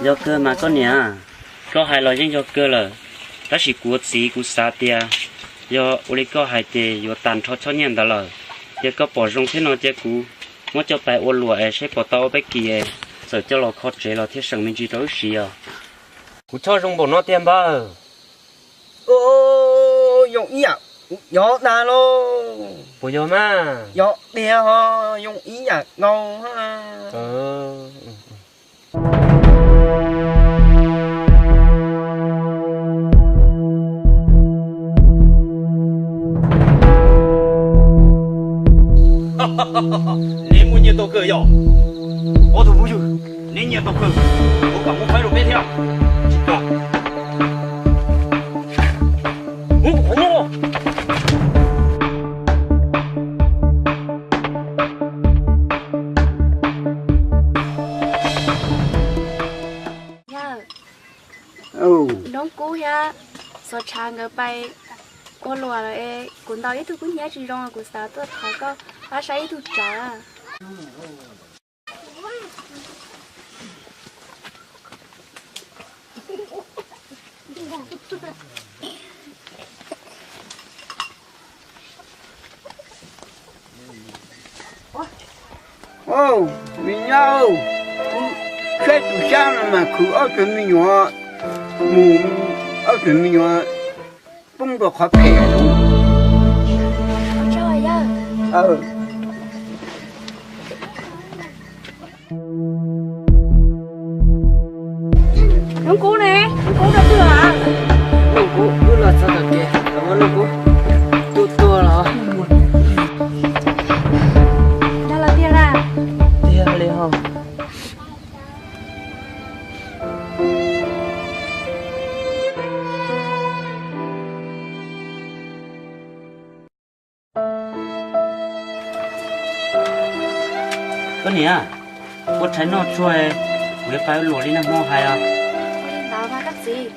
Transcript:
Yog kawg mas koj niam, koj hais los yeej yog kawg lawm, tab sis kuv ua txiv kuv xav tias yog ua li koj hais ces yuav tag nrho choj nyiaj ntawd lawm. Cia koj pom zoo thiab no cia kuv muab coj pais ua luam es seb puas tau ua peb kis es txawm coj los kho tsev los thiaj seem me ntsis rau wb siv os. Kuv choj zoo npaum no tiag npawg. Yoo ib yam kuv nyob dag lauj. Puas yog mas? Yog tiag ho, yoo ib yam nkaus. Neb muaj nyiaj tau kawg yog? Ob tug phooj ywg, neb nyiaj tau kawg, kuv kam muab faib rau peb thiab. Tsis kam. Muab kuv qhov nyob. Yawg, Noob Kub thiab Xov Tshav nkawd pais ua luam lawm es kuv ntaus ib tug kub hnyiab tsis zoo, kuv xav tuaj thov koj pab saib ib tug tsawv. Me nyab, kuv saib tus xyab no mas khwv ob tug me nyuam mus, ob tug me nyuam poob rau qhov phem. Noob Kub ne, Noob Kub rau twg lawm? Noob Kub, wb los txog tom kev, los muab Noob Kub tua tuag los. Yog lawm tiag lawm. Tiag li ho. Koj niam, ua tshais noj tsuag, kuv yuav pab luam li nag hmo hais os. Ntawd mas koj txiv.